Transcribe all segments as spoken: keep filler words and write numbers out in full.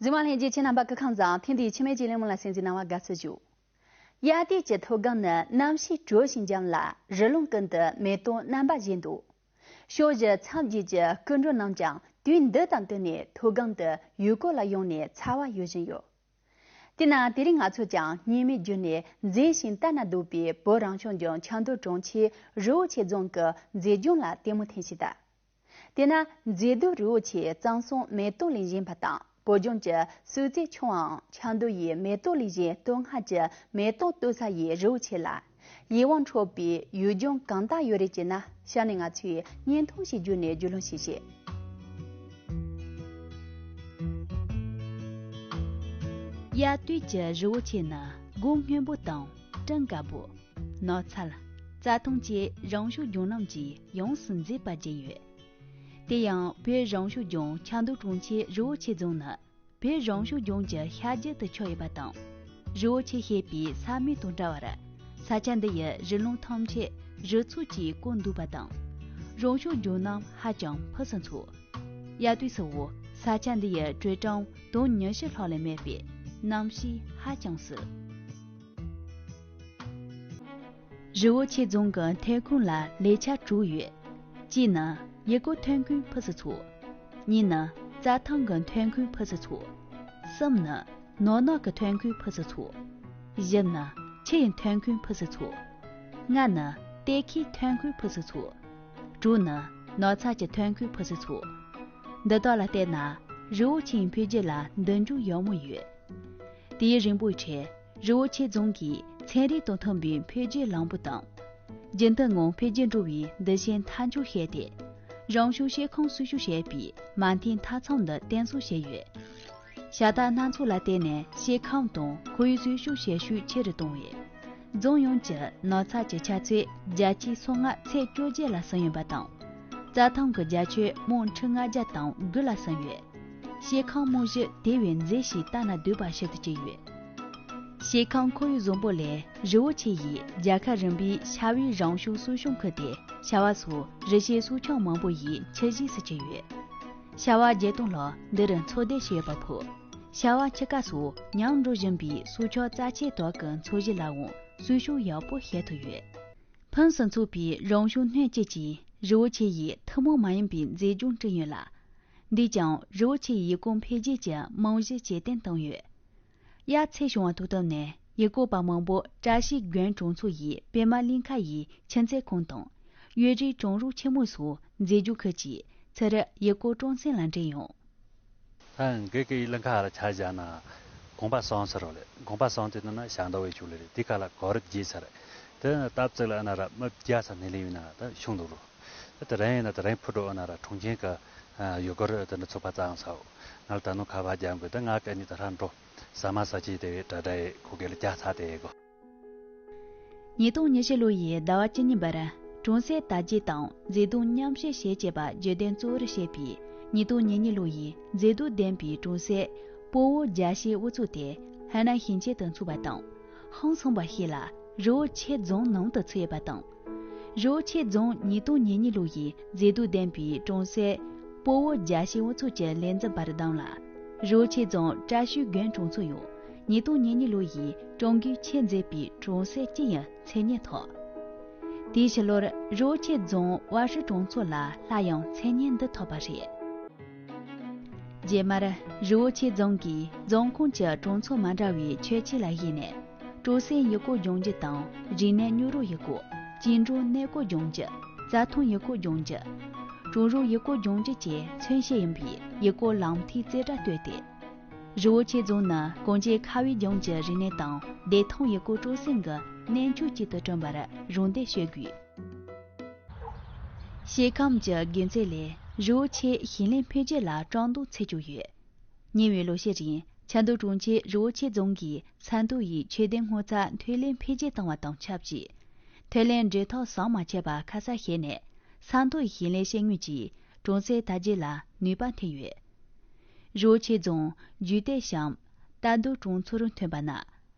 མི་མང་ལྷན་རྒྱས་ཁྱེད་རྣམ་པ་སྐུ་ཁམས་བཟང་། ཐེངས་འདིའི་ཆུ་མིག་གི་གླེང་མོལ་ལ་གསན་གཟིགས་གནང་བར་དགའ་བསུ་ཞུ། དབྱར་དུས་ཀྱི་མཐོ་སྒང་ནི་གནམ་གཤིས་དྲོ་ཞིང་འཇམ་ལ། རི་ཀླུང་ཀུན་ཏུ་མེ་ཏོག་རྣམ་པར་བཞད་འདུག། ཕྱོགས་བཞི་མཚམས་བརྒྱད་ཀྱི་སྐྱེ་འགྲོ་རྣམས་ཀྱང་དུས་འདི་དང་བསྟུན་ནས་མཐོ་སྒང་དུ་ཡུལ་སྐོར་ལ་ཡོང་ནས་ཚ་བ་གཡོ་བཞིན་ཡོད། དེས་ན་དེ་རིང་ང་ཚོས་ཀྱང་སྙེ་མའི་རྒྱུད་ནས་མཛེས་ཤིང་ལྟ་ན་སྡུག་པའི་བོད་རང་སྐྱོང་ལྗོངས་ཆབ་མདོ་གྲོང་ཁྱེར་རི་བོ་ཆེ་རྫོང་གི་མཛེས་ལྗོངས་ལ་ལྟད་མོ་འཐེན་ཞིག་གདའ། དེས་ན་མཛེས་སྡུག་རི་བོ་ཆེ་གཙང་གསུམ་མེ་ཏོག་ལས་བཞེངས་པ་དང་། བོད་ལྗོངས་ཀྱི་གསོལ་ཚིགས་ཆུའམ་ཆབ་མདོ་ཡི་མེ་ཏོག་ལས་བཞེངས་སྟོད་མངའ་རིས་ཀྱི་མེ་ཏོག་གཏོད་ས་ཡི་རི་བོ་ཆེ་ལ། ཡིད་དབང་འཕྲོག་པའི་ཡུལ་ལྗོངས་གང་དག་ཡོད་རེད་ཅེ་ན། གཤམ་ནས་ང་ཚོས་བརྙན་ཐུང་ཞིག་བརྒྱུད་ནས་རྒྱུས་ལོན་ཞིག་བྱེད། དབྱར་དུས་ཀྱི་རི་བོ་ཆེ་ནི་སྒོ་སྔོན་པོ་དང་སྤྲིན་དཀར་པོ། ནགས་ཚལ། རྩྭ་ཐང་བཅས་རང་བྱུང་ལྗོངས་རྣམས་ཀྱིས་ཡོངས་སུ་མཛེས་པར་བརྒྱན་ཡོད། དེ་ཡང་བོད་རང་སྐྱོང་ལྗོངས་ཆབ་མདོ་གྲོང་ཁྱེར་རི་བོ་ཆེ་རྫོང་ནི། བོད་རང་སྐྱོང་ལྗོངས་ཀྱི་ཤར་རྒྱུད་དུ་ཆགས་ཡོད་པ་དང་། རི་བོ་ཆེ་ཞེས་པའི་ས་མིང་དང་འདྲ་བར། ས་ཆ་འདི་ཡི་རི་ཀླུང་ཐམས་ཅད་རི་ཚོགས་ཀྱིས་བསྐོར་འདུག་པ་དང་། རང་སྐྱོང་ལྗོངས་རྣམས་ཧ་ཅང་ཕུན་སུམ་ཚོགས། དབྱར་དུས་སུའོ། ས་ཆ་འདི་ཡི་དྲོད་གྲང་དོན་ཉི་ཤུ་ལྷག་ལས་མེད་པས་གནམ་གཤིས་ཧ་ཅང་བསིལ། རི་བོ་ཆེ་རྫོང་གི་ཐོན་ཁུངས་ལ་ལེགས་ཆ་དྲུག་ཡོད། གཅིག་ནི་ཡུལ་སྐོར་ཐོན་ཁུངས་ཕུན་སུམ་ཚོགས། གཉིས་ནི་རྩྭ་ཐང་གི་ཐོན་ཁུངས་ཕུན་སུམ་ཚོགས། གསུམ་ནི་ནོར་གནག་གི་ཐོན་ཁུངས་ཕུན་སུམ་ཚོགས། བཞི་ནི་ཆུ་ཡི་ཐོན་ཁུངས་ཕུན་སུམ་ཚོགས། ལྔ་ནི་གཏེར་ཁའི་ཐོན་ཁུངས་ཕུན་སུམ་ཚོགས། དྲུག་ནི་ནགས་ཚལ་གྱི་ཐོན་ཁུངས་ཕུན་སུམ་ཚོགས། འདི་དག་ལ་བལྟས་ན་རི་བོ་ཆེའི་འཕེལ་རྒྱས་ལ་མདུན་ལྗོངས་ཡག་མོ་ཡོད། དེའི་རིང་པོའི་ཁྲོད་རི་བོ་ཆེ་རྫོང་གིས་ཚན་རིག་དང་མཐུན་པའི་འཕེལ་རྒྱས་ལམ་བུ་དང་། རྒྱུན་མཐུད་ངང་འཕེལ་རྒྱས་འགྲོ་བའི་འདུ་ཤེས་མཐའ་འཁྱོངས་བྱས་ཏེ། རང་བྱུང་ཤེལ་ཁང་གསོ་སྐྱོང་བྱེད་པའི་མ་མཐའི་མཐའ་མཚམས་འདི་བརྟན་སྲུང་བྱས་ཡོད། ཤ་སྟག་སྣ་ཚོགས་ལ་བརྟེན་ནས་ཤེལ་ཁང་དང་ཁོར་ཡུག་གསོ་སྐྱོང་བྱེད་ཤུགས་ཆེ་རུ་བཏང་བས། རྫོང་ཡོངས་ཀྱི་ནགས་ཚལ་གྱི་ཆ་ཚད་བརྒྱ་ཆའི་སོ་ལྔ་ཚེག་བཅོ་བརྒྱད་ལ་སོན་ཡོད་པ་དང་། རྩྭ་ཐང་གི་རྒྱ་ཁྱོན་རྨོ་ཁྲི་ལྔ་བརྒྱ་དང་དགུ་ལ་སོན་ཡོད། ཤེལ་ཁང་རྨང་གཞི་དེ་བས་མཛེས་ཤིང་ལྟ་ན་སྡུག་པ་ཞིག་ཏུ་གྱུར་ཡོད། ཤེལ་ཁང་ཁོར་ཡུག་བཟང་པོ་ལས་རི་བོ་ཆེ་ཡིས་རྒྱལ་ཁབ་རིམ་པའི་བྱ་བའི་རང་བྱུང་སྲུང་སྐྱོང་ཁུལ་ཏེ་བྱ་བ་སོགས་རི་སྐྱེས་སྲོག་ཆགས་མང་པོ་ཡི་ཁྱུ་གཞིས་སུ་གྱུར་ཡོད། བྱ་བ་བརྒྱད་སྟོང་ལྷག་འདི་རུ་འཚོ་སྡོད་བྱས་ཡོད་པ་ཕུད། བྱ་བ་འཆི་ཁ་སོགས་ཉམས་འགྲོ་བཞིན་པའི་སྲོག་ཆགས་རྩ་ཆེ་དག་གི་འཚོ་གཞི་ལའང་གསོ་སྐྱོང་ཡག་པོ་བྱེད་ཐུབ་ཡོད། ཕུན་སུམ་ཚོགས་པའི་རང་བྱུང་སྣོད་བཅུད་ཀྱིས་རི་བོ་ཆེ་ཡི་ཐུན་མོང་མ་ཡིན་པའི་མཛེས་ལྗོངས་བསྐྲུན་ཡོད་ལ། འདིས་ཀྱང་རི་བོ་ཆེའི་ཡུལ་སྐོར་འཕེལ་རྒྱས་ཀྱི་རྨང་གཞི་ཇེ་བརྟན་བཏང་ཡོད། དབྱར་ཚེས་བྱུང་བ་དང་བསྟུན་ནས་ཡུལ་སྐོར་པ་མང་པོ་བཀྲ་ཤིས་དགོན་གྲོང་ཚོ་ཡི་པད་མ་གླིང་ཁ་ཡི་ཆུ་མཛོད་ཁང་དང་། གཡུ་རལ་གྲོང་རོགས་ཆེན་མོ་སོགས་མཛེས་ལྗོངས་ཁུལ་གྱི་ཚུ་རི་ཡུལ་སྐོར་སྤྲོ་གསེང་ལ་འདྲེན་ཡོང་། ད་འགའ་གི་གླིང་ཁ་ལ་ཆ་བཞག་ན་དགོན་པ་གསུམ་ཟེར་རོ་ལེ། དགོན་པ་གསུམ་དེ་ནང་ན་ཞང་ཟླ་བའི་ཆུ་ལེ་རེད། དེ་ཁ་ལ་གོ་རབ་རྗེས་ཟེར། དེ་ནི་སྟབས་ཚིག་ལ་ཨ་ན་ར་མི་བརྒྱ་ཙམ་སྣེ་ལེན་ཡོད་ན་ད་ཤུང་འདུག་རོ། ད་དེ་རིང་ཡིན་ན་དེ་རིང་ཕུད་འགྲོ་ཨ་ན་ར་གྲོང་ཁྱེར་གི་ཡུལ་སྐོར་དེ་འདྲ་ཚོགས་པ་གཙང་ས་འོ། ང་ལ་ད་ནུ་ཁ་བ་རྒྱག་དགོས། ད་ང་ག་ནི་ད་ར་འགྲོ། ཟ་མ་ཟ་ཅི་དེ་གྲ་སྒྲ་ཡེ་ཁོ་གེ་ལ་རྒྱ་ཚ་དེ་ཡེ་གོ། ཉིས་སྟོང་ཉི་ཤུ་ལོ་ཡི་ཟླ་བ་བཅུ་གཉིས་པར་གྲོང་གསེབ་དར་རྒྱས་དང་མཛེས་སྡུག་མཉམ་སྤྱོད་ཞེས་བྱ་བ་བརྗོད་དོན་གཙོ་བོར་བྱས་པའི་ཉིས་སྟོང་ཉེར་གཉིས་ལོ་ཡི་མཛེས་སྡུག་ལྡན་པའི་གྲོང་གསེབ་སྤོ་བོ་རྒྱལ་སྤྱིའི་དབུ་ཚོགས་དེ་ཧ་ན་ཞིང་ཆེན་དུ་འཚོགས་པ་དང་། ཧང་སང་བ་ཞིག་ལ་རི་བོ་ཆེ་རྫོང་ནང་དུ་ཚུད་ཡོད་པ་དང་། རི་བོ་ཆེ་རྫོང་ཉིས་སྟོང་ཉེར་གཉིས་ལོ་ཡི་མཛེས་སྡུག་ལྡན་པའི་གྲོང་གསེབ་སྤོ་བོ་རྒྱལ་སྤྱིའི་དབུ་ཚོགས་ཀྱི་ལས་འཛིན་པར་གདམས་ལ། རི་བོ་ཆེ་རྫོང་བཀྲ་ཤིས་དགོན་གྲོང་ཚོ་ཡང་ཉིས་སྟོང་ཉེར་གཉིས་ལོ་ཡི་ཀྲུང་གོའི་ཆེས་མཛེས་པའི་གྲོང་གསེབ་ཅིག་ཡང་མཚན་སྙན་ཐོབ། དེའི་ཕྱི་ལོར་རི་བོ་ཆེ་རྫོང་དབའ་ཧྲི་གྲོང་ཚོ་ལ་སླར་ཡང་མཚན་སྙན་འདི་ཐོབ་པ་རེད། རྗེས་མར་རི་བོ་ཆེ་རྫོང་གིས་རྫོང་ཁོངས་ཀྱི་གྲོང་ཚོ་མ་འདྲ་བའི་ཁྱད་ཆོས་ལ་གཞིགས་ནས། སྤྲོ་གསེང་ཡུལ་སྐོར་ལྗོངས་རྒྱུ་དང་རིག་གནས་ཉོ་རོགས་ཡུལ་སྐོར། སྐྱིན་འགྲུལ་གནས་སྐོར་ལྗོངས་རྒྱུ། རྩྭ་ཐང་ཡུལ་སྐོར་ལྗོངས་རྒྱུ། གྲོང་རོགས་ཡུལ་སྐོར་ལྗོངས་རྒྱུ་བཅས་མཚོན་བྱེད་ཡིན་པའི་ཡུལ་སྐོར་ལམ་ཐིག་རྩེ་གྲ་བཏོད་དེ། རི་བོ་ཆེ་རྫོང་ནི་གངས་ཅན་ཁ་བའི་ལྗོངས་ཀྱི་རིག་གནས་དང་བདེ་ཐང་ཡུལ་སྐོར་སྤྲོ་གསེང་གི་གནས་མཆོག་ཅིག་ཏུ་བསྐྲུན་པར་རོགས་འདེགས་ཞུ་དགོས། སྐྱེ་ཁམས་ཀྱི་དགེ་མཚན་ལས་རི་བོ་ཆེ་ཞིང་ལས་འཕེལ་རྒྱས་ལ་སྤྲང་རྟོག་ཚུད་བཅུག་ཡོད། ཉེ་བའི་ལོ་ཤས་རིང་ཆབ་མདོ་གྲོང་ཁྱེར་རི་བོ་ཆེ་རྫོང་གིས་ས་མཐོ་ཡི་ཆོས་ལྡན་སྔོ་ཚལ་ཐོན་ལས་འཕེལ་རྒྱས་བཏང་བ་དང་ཆབས་ཅིག་ཐོན་ལས་འབྲེལ་ཐག་ཟམ་མ་ཆད་པར་ཁ་གསབ་བྱས་ནས་ས་མཐོ་ཡི་ཞིང་ལས་བྱེད་དངོས་ཀྱིས་གྲོང་གསེབ་དར་རྒྱས་ལ་ནུས་པ་ཐོན་ཡོད། རི་བོ་ཆེ་རྫོང་རྒྱུད་སྟོད་ཤམ་རྟ་རྡོ་གྲོང་ཚོར་ཐོན་པ་ན།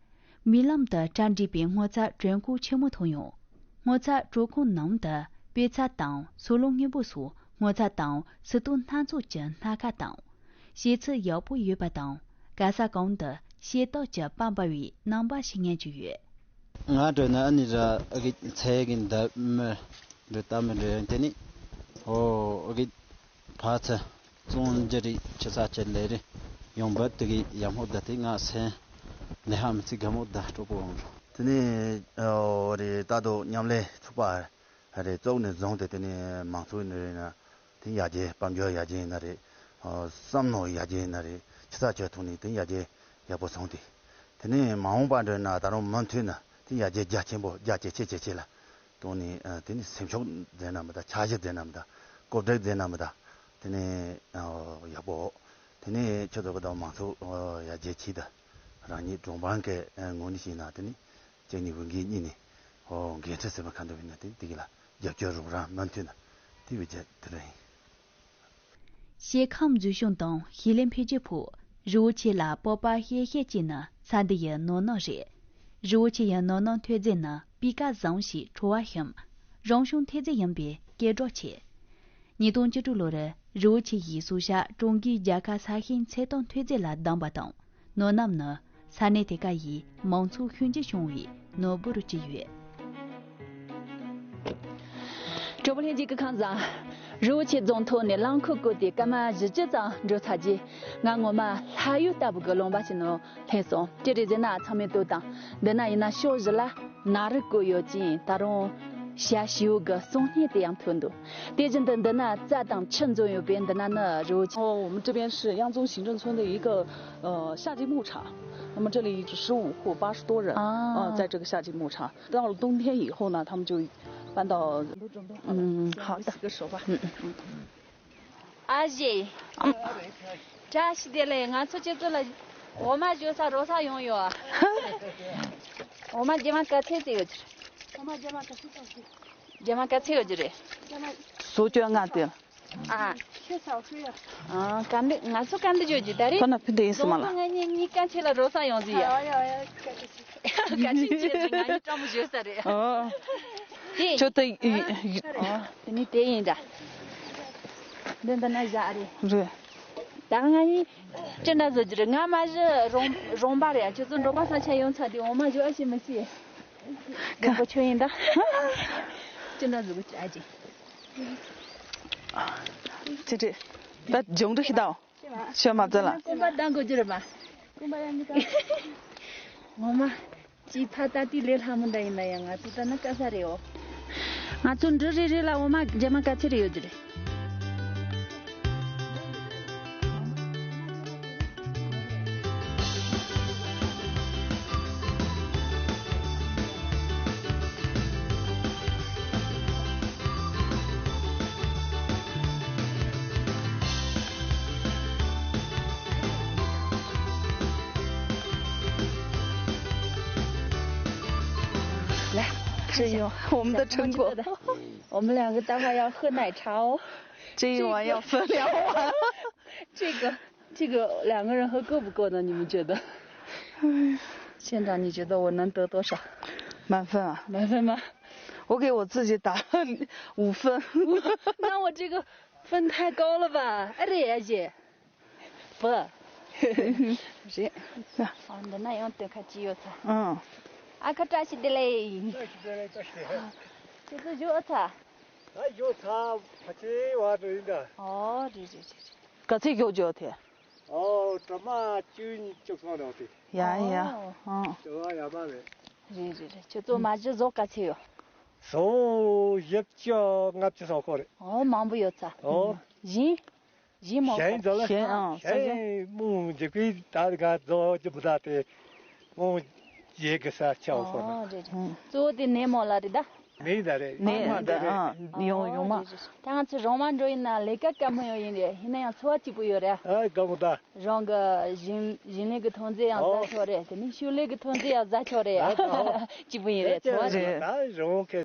རྨི་ལམ་དུ་གྲ་འགྲིག་པའི་སྔོ་ཚལ་གྲོན་ཁོག་ཆེན་མོ་མཐོང་ཡོང་། སྔོ་ཚལ་གྲོན་ཁོག་ནང་དུ་སྤོས་ཚལ་དང་སོལ་རླུང་སྔོན་པོ་སོགས་སྔོ་ཚལ་དང་སིལ་ཏོག་སྣ་ཚོགས་ཀྱི་སྣ་ཁ་དང་། བྱེད་ཚད་ཡག་པོ་ཡོད་པ་དང་ ག་ས་གང་དུ་ཤེས་རྟོགས་ཀྱི་པར་འབར་བའི་རྣམ་པ་ཞིག་ཉར་གྱི་ཡོད། ང་འགྲོ་ན་ཨ་ནི་ར་ཨ་གི་ཚེ་གི་འདབ་མི་འགྲོ་ལྟ་མི་འགྲོ་ཡང་དེ་ནི་ཨོ་ཨ་གི་ཕ་ཚ་བཙོང་རྒྱུ་རེད་ཆུ་ས་ཆུ་ལས་རེད་ཡོང་འབབ་དེ་གི་ཡག་མོ་ད་དེ་ང་སེམས་ལས་ཧ་མི་ཚིག་དགའ་མོ་ད་སྤྲོ་པོ་འོང་རོགས། དེ་ནི་ཨོ་རེད་ད་དུང་མཉམ་ལས་ཚོགས་པ་རེད་བཙུགས་ནས་བཟུང་སྟེ་དེ་ནི་མང་ཚོགས་ནི་རེད་ན། དེ་ཡར་རྒྱས་དཔལ་འབྱོར་ཡར་རྒྱས་ཡིན་ན་རེད། ཨ་བསམ་མནོ་ཡར་རྒྱས་ཡིན་ན་རེད། ཆུ་ཚ་ཆུ་ཐུག་ནས་དེ་ཡར་རྒྱས་ཡག་པོ་སོང་སྟེ། དེ་ནས་མ་འོངས་པ་འདྲ་ན་ད་རུང་མུ་མཐུད་ན་དེ་ཡར་རྒྱས་རྒྱ་ཆེན་པོ་རྒྱ་ཇེ་ཆེ་ཇེ་ཆེ་ལ་གཏོང་ནས་ཨ་དེ་ནས་སེམས་ཤུགས་ལྡན་ན་མི་འདུག་འཆར་གཞི་ལྡན་ན་མི་འདུག་གོ་སྒྲིག་ལྡན་ན་མི་འདུག་དེ་ནས་ཨ་ཡག་པོ། དེ་ནས་ཁྱོད་ཚོ་གི་དང་མང་ཚོགས་ཨ་ཡར་རྒྱས་ཆེ་ད་རང་ཉིད་གྲོང་པ་གི་ཨ་ངོས་ནས་བཤད་ན་དེ་ནས་ཅན་ནི་ཝུན་གྱི་གཉིས་ནས་ཨོ་འགན་འཁྲི་ཟེར་བ་ག་འདྲ་བ་ཡིན་ན་དེ་དེ་གི་ལ། རྒྱབ་སྐྱོར་རོགས་རམ་མུ་མཐུད་ནས་དེ་བས་རྒྱ་དེ་འདྲ་ཡིན། སྐྱེ་ཁམས་འཛུགས་སྐྱོང་དང་ཤེས་ལས་འཕེལ་རྒྱས་ཕུད་རི་བོ་ཆེ་ལ་སྤོབས་པ་བཤད་ཤེས་ཀྱི་ནི་ས་འདི་ཡི་ནོར་གནག་རེད། རི་བོ་ཆེ་ཡི་ནོར་གནག་ཐོན་རྫས་ནི་སྤུས་ཀ་བཟང་ཞིང་བྲོ་བ་ཞིམ། རང་བྱུང་ཐོན་རྫས་ཡིན་པས་སྐད་གྲགས་ཆེ། ཉིས་སྟོང་བཅུ་དྲུག་ལོར་རི་བོ་ཆེ་ཡི་སྲོག་ཆགས་ཀྲུང་གོའི་རྒྱལ་ཁབ་ས་ཞིང་ཚད་དང་ཐོན་རྫས་ལ་བདམས་པ་དང་། ནོར་གནག་ནི་ས་གནས་དེ་ག་ཡི་མང་ཚོགས་ཤུགས་ཆེ་བྱུང་བའི་ནོར་བུར་གྱུར་ཡོད། གྲོགས་པོ་ལྷན་རྒྱས་ཀྱི་ཁམས་བཟང་། རི་བོ་ཆེ་རྫོང་ཐོག་ནས་རླངས་འཁོར་བསྐོར་ཏེ་སྐར་མ་བཞི་བཅུ་ཙམ་འགྲོ་ཚར་རྗེས། ང་ངོ་མ་ལྷ་ཡུལ་ལྟ་བུ་གི་ལུང་པ་ཞིག་ནང་སླེབས་སོང་། ཅི་རེད་ཟེར་ན་ཚང་མས་ལྟོས་དང་། འདི་ན་ཡིན་ན་ཕྱོགས་བཞི་ལ་ནགས་རི་བསྐོར་ཡོད་ཅིང་ད་རུང་བྱ་བྱིའུ་གི་གསུང་སྙན་དེ་ཡང་ཐོས་འདུག་དེ་བཞིན་དུ་འདི་ན་རྩྭ་དང་ཆུ་འཛོམས་ཡོད་པས་འདི་ན་ནི་རི་བོ་ཆེ། 哦，我们这边是央宗行政村的一个呃夏季牧场，那么这里是十五户八十多人，啊，在这个夏季牧场。到了冬天以后呢，他们就搬到，嗯，好的，洗个手吧。嗯嗯。 ཨ་ཞེ། བཀྲ་ཤིས་བདེ་ལེགས། ང་ཚོ་ཁྱེད་ཚོ་ལ་འོ་མ་ཞོ་ས་རོ་ས་ཡོང་ཡོད་ཨ། འོ་མ་རྒྱ་མ་ག་ཚད་ཙམ་ཡོད་ཀྱི་རེད། འོ་མ་རྒྱ་མ་ག་ཚད་ཙམ་ཡོད། རྒྱ་མ་ག་ཚད་ཡོད་ཀྱི་རེད། རྒྱ་མ་སོ་བཅོ་ལྔ་དེ། ཨ། ཁྱེད་ཚོ་ཁུ་ཡ། ཨ་ག་འདི་ང་ཚོ་ག་འདི་ཞོ་ཀྱི་ད་རེད། ཁོ་ན་ཕི་འདི་ཡིན་སི་མ་ལ། ང་གཉིས་གཉིས་ཀ་ཆེ་ལ་རོ་ས་ཡོང་ཟི་ཡ། ཨ་ཡ་ཨ་ཡ། ག་ཅི་ཅི་ང་གཉིས་སྤྲང་མོ་ཞོ་ས་རེད། ཨ། དེ། ཁྱོད་དེ། ཨ། དེ་ནི་དེ་ཡིན་འདྲ། འདི་འདི་ན་བཞག་རེད། རེད། ད་ང་ཡིན། ཅི་འདྲ་བཟོ་རྒྱུ་རེད། ང་མ་གཞི་རོང་རོང་པ་རེད། ཁྱོད་ཚོ་འབྲོག་པ་ས་ཆ་ཡོང་ཚར་དུས་འོ་མ་ཞོ་ཨ་ཞེ་མི་ཤེས། རྒན་པོ་ཁྱོད་ཡིན་ད། ཅི་འདྲ་བཟོ་རྒྱུ་ཨ་ཅེ། ཅི་འདྲ། ད་སྦྱོང་འདྲི་ཞིག་དང་། ཤོད་མ་ཚོད་ལ། སྐུམ་པ་བཏང་དགོས་རྒྱུ་རེད་མ། སྐུམ་པ་ཡང་མི་བཏང་། ངོ་མ། ཅི་ཕ་ད་ཏི་ལས་ལྷ་མོ་འདྲ་ཡིན་ན་ཡང་ང་ཚོ་ད་ནི་དཀའ་ས་རེད་འོ། ང་ཚོ་འབྲུ་རེ་རེ་ལ་འོ་མ་རྒྱ་མ་ག་ཚོད་རེ་ཡོད་རྒྱུ་རེད།来，吃一碗，我们的成果。我们两个待会儿要喝奶茶哦。这一碗要分两碗。这个，这个两个人喝够不够呢？你们觉得？哎呀，县长，你觉得我能得多少？满分啊？满分吗？我给我自己打五分。那我这个分太高了吧？哎，对呀，姐。 བུ། རེད། ཨ་འདི་ན་ཡང་སྟོན་ཁ་ཅི་ཡོད་ཚ། ཨང་། ཨ་ཁ་བཀྲ་ཤིས་བདེ་ལེགས། བཀྲ་ཤིས་བདེ་ལེགས་བཀྲ་ཤིས་བདེ་ལེགས། ཁྱེད་ཚོ་བཞུགས་ཨ་ཚ། ད་བཞུགས་ཚ་ཕ་ཆེ་བ་དུ་ཡིན་ད། ཨོ་རེད་རེད་རེད་རེད། ག་ཚོད་བཞུགས་བཞུགས་དེ། ཨོ་གྲ་མ་བཅུ་གཉིས་བཅུ་གསུམ་རེད་དེ། ཡ་ཡ། ཨོ། ཨང་། བྱ་བ་ཡ་མ་རེད། རེད་རེད་རེད། ཁྱེད་ཚོ་མ་གཞི་ཟོག་ག་ཚོད་ཡོད། ཟོག་བཞི་བཅུ་ལྔ་བཅུ་ཚང་ཁོ་རེད། ཨོ་མང་པོ་ཡོད་ཚ། ཨོ། བཞིན། གཞན་མོ་གཞན་ཚོ་ལ་གཞན་ཨང་སོ་སོ། གཞན་མོ་འཇིགས་པའི་ད་ག་རྫོགས་ཀྱི་བུ་ད་དེ་མོ་རྗེས་ཀྱི་ས་ཆའོ་སོ་ན། ཨོ་རེད་རེད། གཙོ་བོ་དེ་ནས་མོ་ལ་རེད་ད། ནས་ད་རེད་ནས་ཨ་ད་ཨ་ཡོང་ཡོང་མ། ཨོ་རེད་རེད། ད་ང་ཚོ་རོང་མ་འགྲོ་ཡིན་ན་ལས་ཀ་དཀའ་མོ་ཡོད་ཡིན་རེད། ཡིན་ན་ཡང་འཚོ་བ་སྐྱིད་པོ་ཡོད་རེད། ཨ་དཀའ་མོ་ད། རང་གི་ཞིང་ཞིང་ལས་ཀྱི་ཐོན་རྫས་ཡང་ཟ་ཆོག་རེད། དེ་ནས་ཕྱུགས་ལས་ཀྱི་ཐོན་རྫས་ཡང་ཟ་ཆོག་རེད། ཨ་ཨ། སྐྱིད་པོ་ཡིན་རེད་འཚོ་བ་རེད། ད་རོང་ཁེ།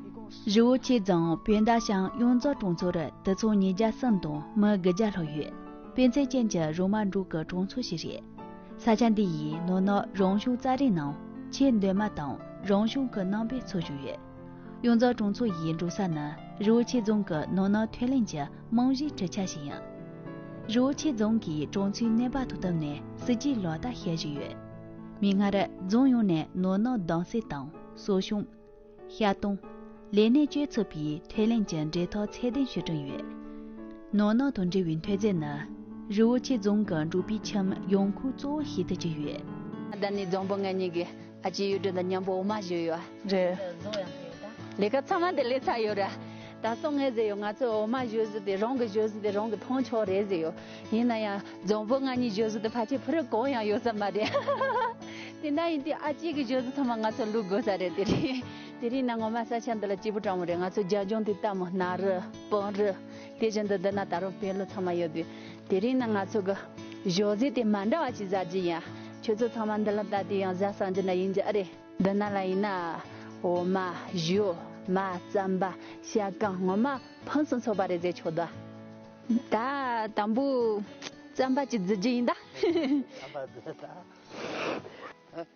རི་བོ་ཆེ་རྫོང་བོད་ཟླ་ཤང་གཡུ་མཚོ་གྲོང་ཚོར་དུད་ཚང་ཉིས་བརྒྱ་གསུམ་དང་མི་དགུ་བརྒྱ་ལྷག་ཡོད། དཔེ་མཚོན་ཅན་གྱི་རོ་མ་འབྲོག་གི་གྲོང་ཚོ་ཞིག་རེད། ས་ཆ་འདི་ཡི་ནོར་གནག་རང་བྱུང་རྩྭ་རའི་ནང་ཆེས་འདོད་མ་དང་རང་བྱུང་གི་རྣམ་པའི་འཚོ་བཞིན་ཡོད། གཡུ་མཚོ་གྲོང་ཚོ་ཡི་འབྲོག་ས་ནི་རི་བོ་ཆེ་རྫོང་གི་ནོར་གནག་ཐོན་ལས་ཀྱི་རྨང་གཞིའི་གྲུ་ཆ་ཞིག་ཡིན། རི་བོ་ཆེ་རྫོང་གིས་གྲོང་ཚོའི་གནས་བབ་དང་བསྟུན་ནས་སྲིད་ཇུས་ལག་བསྟར་བྱེད་བཞིན་ཡོད། མིག་སྔར་རྫོང་ཡོངས་ནས་ནོར་གནག་གདམ་གསེས་དང་གསོ་སྐྱོང་། བཤའ་གཏོང་། ལས་གནས་བཅས་ཚུད་པའི་ཐོན་ལས་ཀྱི་འབྲེལ་ཐག་ཚད་ལྡན་ཞིག་བསྐྲུན་ཡོད། ནོར་གནག་དང་འབྲེལ་བའི་འཕྲོད་བསྟེན་ནི་རི་བོ་ཆེ་རྫོང་གི་འབྲོག་པའི་ཁྱིམ་ཡོང་ཁུངས་གཙོ་བོ་ཞིག་ཏུ་གྱུར་ཡོད། ད་ནི་རྫོང་དཔོན་ང་གཉིས་ཀྱིས་ཨ་ཅེ་གཡུ་སྒྲོན་དང་མཉམ་པོ་འོ་མ་བཞོས་ཡོད། རེད། ལས་ཀ་ཚང་མ་དེ་ལས་ཚར་ཡོད་ར། ད་སོང་ངས་ཟེར་ཡོད། ང་ཚོ་འོ་མ་བཞོ་ཟེར་དེ་རང་གི་བཞོ་ཟེར་དེ་རང་གི་མཐོང་ཆོག་རེད་ཟེར་ཡོད། ཡིན་ན་ཡང་རྫོང་དཔོན་ང་གཉིས་བཞོ་ཟེར་དེ་ཕལ་ཆེར་ཕུ་རུ་གང་ཡང་ཡོད་ས་མ་རེད། དེ་འདྲ་ཡིན་དུས་ཨ་ཅེ་གི་བཞོ་ཟེར་ཚང་མ་ང་ཚོ་བླུག་དགོས་ས་རེད། དེ་རིང་དེ་རིང་ན་ངོ་མ་ས་ཆ་འདི་ལ་སྐྱིད་པོ་དྲང་མོ་རེད། ང་ཚོ་རྒྱ་ལྗོངས་དེ་ལྟ་མོ་ན་རི་སྤང་རི་དེ་བཞིན་དུ་འདི་ན་ད་རུང་བོད་ལུང་ཚང་མ་ཡོད་དུས་དེ་རིང་ན་ང་ཚོ་གི་བཞོ་ཟེར་དེ་མ་འདྲ་བ་ཞིག་ཟ་རྒྱུ་ཡིན། ཁྱོད་ཚོ་ཚང་མ་འདི་ལ་ལྟ་དུས་ཡང་ཟ་ས་འདི་ན་ཡིན་རྒྱུ་ཨ་རེད། འདི་ན་ལ་ཡིན་ན། འོ་མ། བཞོ། མར། རྩམ་པ། ཤ་སྐམ། ངོ་མ་ཕུན་སུམ་ཚོགས་པ་རེད་ཟེར་ཆོག་ད། ད་དང་པོ་རྩམ་པ་ཅིག་བརྫི་རྒྱུ་ཡིན་ད།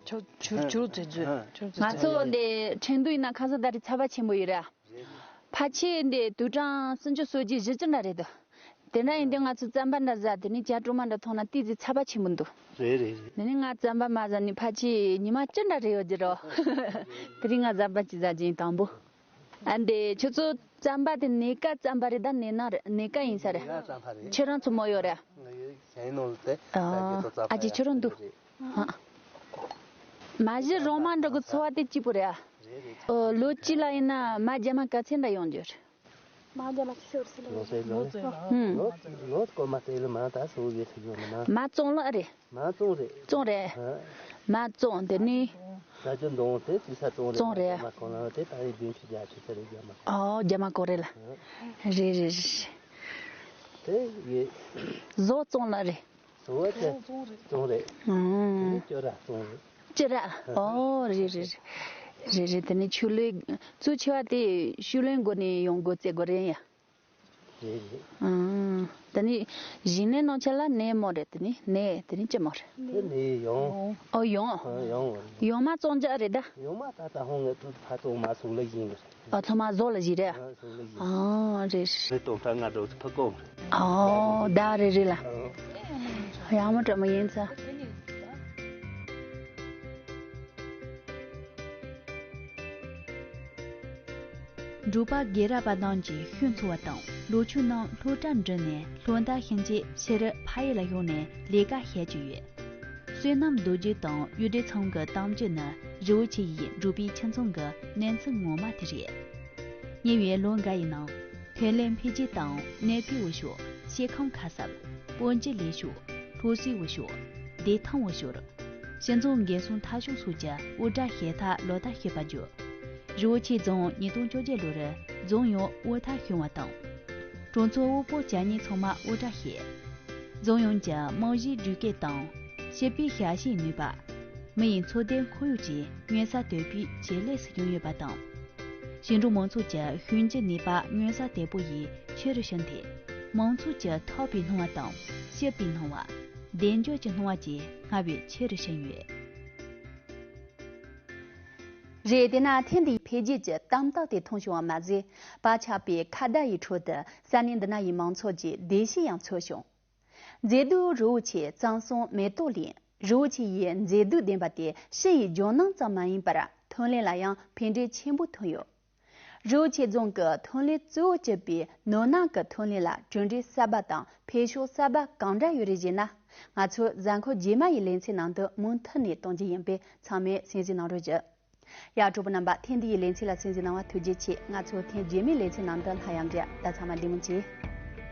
ཆུ་ཆུ་ཆུ་རུ་བརྫི་བརྫི། ཆུ་རུ་བརྫི་ང་ཚོ་འདི་ཁྲེང་ཏུའུ་ཡིན་ན་ཁ་སང་ད་རེས་ཚ་བ་ཆེན་པོ་ཡོད་ར། ཕལ་ཆེར་འདི་དུག་གྲངས་སུམ་ཅུ་སོ་བརྒྱད་བཞི་བཅུ་འདྲ་རེད་འདུག་དེ་འདྲ་ཡིན་དུས་ང་ཚོ་རྩམ་པ་འདྲ་ཟ་དེ་ནས་ཇ་གྲོ་མ་འདྲ་འཐུང་ན་ཏོག་ཙམ་ཚ་བ་ཆེན་པོ་འདུག་རེད་རེད་རེད། དེ་ནས་ང་རྩམ་པ་མ་ཟ་ནས་ཕལ་ཆེར་ཉི་མ་བཅུ་འདྲ་རེད་ཡོད་ཀྱི་རོ། དེ་རིང་ང་རྩམ་པ་ཅིག་ཟ་གྱིན་དང་པོ། ཨ་འདི་ཁྱོད་ཚོ་རྩམ་པ་དེ་ནས་ཀ་རྩམ་པ་རེད་ད་ནས་ན་རེད་ནས་ཀ་ཡིན་ས་རེད། ཁྱོད་རང་ཚོ་མོ་ཡོད་རེད། ཨ་ཅེ་ཁྱོད་རང་འདུག་མ་གཞི་རོ་མ་འགྲོ་གི་འཚོ་བ་དེ་སྐྱིད་པོ་རེད་ཨ། ལོ་གཅིག་ལ་ཡིན་ན་མ་རྒྱ་མ་ག་ཚད་འདྲ་ཡོང་རྒྱུ་རེད། མ་རྒྱ་མ་ཆི་ཤོར་སི་ལ་ལོ་ཚད་ལོ་ཚད་ལ་ཧུམ། ལོ་ལོ་སྐོར་མ་སྟེ་ལ་མ་ད་སུ་གི་ཐུག་ཡོང་ན་མ། མ་བཙོང་ལ་རེད། མ་བཙོང་རེད། བཙོང་རེད། ཧ། མ་བཙོང་དེ་ནི། ད་ཅི་འདོང་དེ་ཅི་ས་བཙོང་རེད། བཙོང་རེད། མ་གོང་ལ་དེ་ད་རེས་བདུན་ཅུ་བརྒྱ་ཅུ་ཚད་རེད་རྒྱ་མ། ཨོ་རྒྱ་མ་གོ་རེད་ལ། ཧ། རེད་རེད་རེད། དེ་ཡེ། བཟོ་བཙོང་ལ་རེད། ཟོ་བ་ཅི་བཙོང་རེད། བཙོང་རེད། ཨང་། དེ་ནི་ཅོ་ར་བཙོང་རེད། ཅི་ར། ཨོ་རེད་རེད་རེད། རེད་རེད་དེ་ནི་ཆུ་ལོན་གཙོ་ཆེ་བ་དེ་ཆུ་ལོན་སྒོ་ནས་ཡོང་སྒོ་བཙལ་དགོས་རེད་ཡ། རེད་རེད། ཨང་། དེ་ནི་ཞིང་ལས་ནང་ཆ་ལ་ནས་མོ་རེད་དེ་ནི་ནས་དེ་ནི་ཅི་མོ་རེད། དེ་ནས་ཡོང་། ཨོ་ཡོང་། ཨ་ཡོང་བ་རེད། ཡོང་མ་བཙོང་རྒྱུ་རེད་ད། ཡོང་མ་ད་ད་ཧོང་ངས་ཕ་བཙོང་མ་སུག་ལ་ཡིན་གི་རེད། ཨ་ཚང་མ་བཟོ་ལ་བཞི་རེད། ཨ་སུག་ལ་ཡིན། ཨ་རེད། རེད་སྟོང་ཕྲག་ལྔ་སྒྲོག་ཚེ་ཕ་ཀོ། ཨོ་ད་རེད་རེད་ལ། ཡག་མོ་དྲ་མོ་ཡིན་ཚ། འབྲོག་པ་དགེ་རབ་པ་རྣམས་ཀྱིས་ཤུལ་འཚོ་བ་དང་ལོ་ཕྱུགས་རྣམས་སློབ་གྲྭར་འགྲིམས་ནས་སློབ་མཐར་ཕྱིན་རྗེས་ཕྱིར་ཕ་ཡུལ་ལ་ཡོང་ནས་ལས་ཀ་བྱེད་ཀྱི་ཡོད། བསོད་ནམས་རྡོ་རྗེ་དང་གཡུ་སྒྲོན་ཚང་གི་གཏམ་རྒྱུད་ནི་རི་བོ་ཆེ་ཡི་འབྲོག་པའི་ཁྱིམ་ཚང་གི་གནས་ཚུལ་ངོ་མ་དེ་རེད། ཉེ་བའི་ལོ་འགའ་ཡི་ནང་། ཐོན་ལས་འཕེལ་རྒྱས་དང་གནས་སྤོས་འོག་ཤོག་སྐྱེ་ཁམས་ཁ་གསབ། སྤོ་འགྱུར་ལས་ཤོག་སློབ་གསོའི་འོག་ཤོག་བདེ་ཐང་འོག་ཤོག་སྤྱི་ཚོགས་འགན་སྲུང་ཐབས་ཤེས་སོགས་ཀྱི་དབུལ་སྒྲ་ཞེ་ཐག་ལག་བསྟར་བྱས་པ་བརྒྱུད། རི་བོ་ཆེ་རྫོང་ཉིས་སྟོང་བཅོ་བརྒྱད་ལོར་རྫོང་ཡོངས་དབུལ་ཐར་བྱུང་བ་དང་། གྲོང་ཚོ་དབུལ་པོ་བཅུ་གཉིས་ཚང་མ་དབུལ་སྒྲ་བྱས། རྫོང་ཡོངས་ཀྱི་རྨང་གཞིའི་འགྲུལ་སྐྱེལ་དང་། སྤྱི་པའི་ཞབས་ཞུའི་ནུས་པ། མི་ཡི་འཚོ་སྡེ་ཁོར་ཡུག་བཅས་མངོན་གསལ་དོད་པོས་ཇེ་ལེགས་སུ་བྱུང་ཡོད་པ་དང་། ཞིང་འབྲོག་མང་ཚོགས་ཀྱི་ཞིབ་འཇུག་ནུས་པ་མངོན་གསལ་དོད་པོ་ཡིས་ཆེ་རུ་ཕྱིན་ཏེ། མང་ཚོགས་ཀྱི་ཐོབ་པའི་སྣང་བ་དང་སྤྱི་པའི་སྣང་བ། བདེ་འཇགས་ཀྱི་སྣང་བ་བཅས་སྔར་བས་ཆེ་རུ་ཕྱིན་ཡོད། རེད། དེས་ན་ཐེངས་འདིའི་འཕེལ་རྒྱས་ཀྱི་དམ་དག་དེ་མཐོང་བྱུང་བ་མ་ཟད། པར་ཆག་པའི་ཁ་བརྡ་ཡི་ཁྲོད་དུ་ས་གནས་འདི་ན་ཡི་མང་ཚོགས་ཀྱི་བདེ་སྐྱིད་ཡང་འཚོལ་བྱུང་། མཛེས་སྡུག་རི་བོ་ཆེ་གཙང་གསུམ་མེ་ཏོག་གླིང་། རི་བོ་ཆེ་ཡི་མཛེས་སྡུག་ལྡན་པ་དེ་ཕྱི་ཡི་ལྗོན་ནང་ཙམ་མ་ཡིན་པར་ཐོན་ལས་ལ་ཡང་ཕན་འབྲས་ཆེན་པོ་ཐོན་ཡོད། རི་བོ་ཆེ་རྫོང་གི་ཐོན་ལས་གཙོ་བོ་གྱུར་པའི་ནོར་གནག་གི་ཐོན་ལས་ལ་གྲུབ་འབྲས་གསར་པ་དང་འཕེལ་ཕྱོགས་གསར་པ་གང་འདྲ་ཡོད་རེད་ཞེ་ན། ང་ཚོའི་གཟའ་འཁོར་རྗེས་མ་ཡི་ལེ་ཚན་ནང་དུ་མུ་མཐུད་ནས་གཏོང་རྒྱུ་ཡིན་པས་ཚང་མས་གསན་གཟིགས་གནང་རོགས་ཞུ། ཡ་གྲོགས་པོ་རྣམ་པ། ཐེངས་འདི་ཡི་ལེ་ཚན་ལ་གསན་གཟིགས་གནང་བ་ཐུགས་རྗེ་ཆེ། ང་ཚོ་ཐེངས་རྗེས་མའི་ལེ་ཚན་ནང་དུ་སླར་ཡང་མཇལ། ད་ཚང་མ་བདེ་མོ་བྱོས།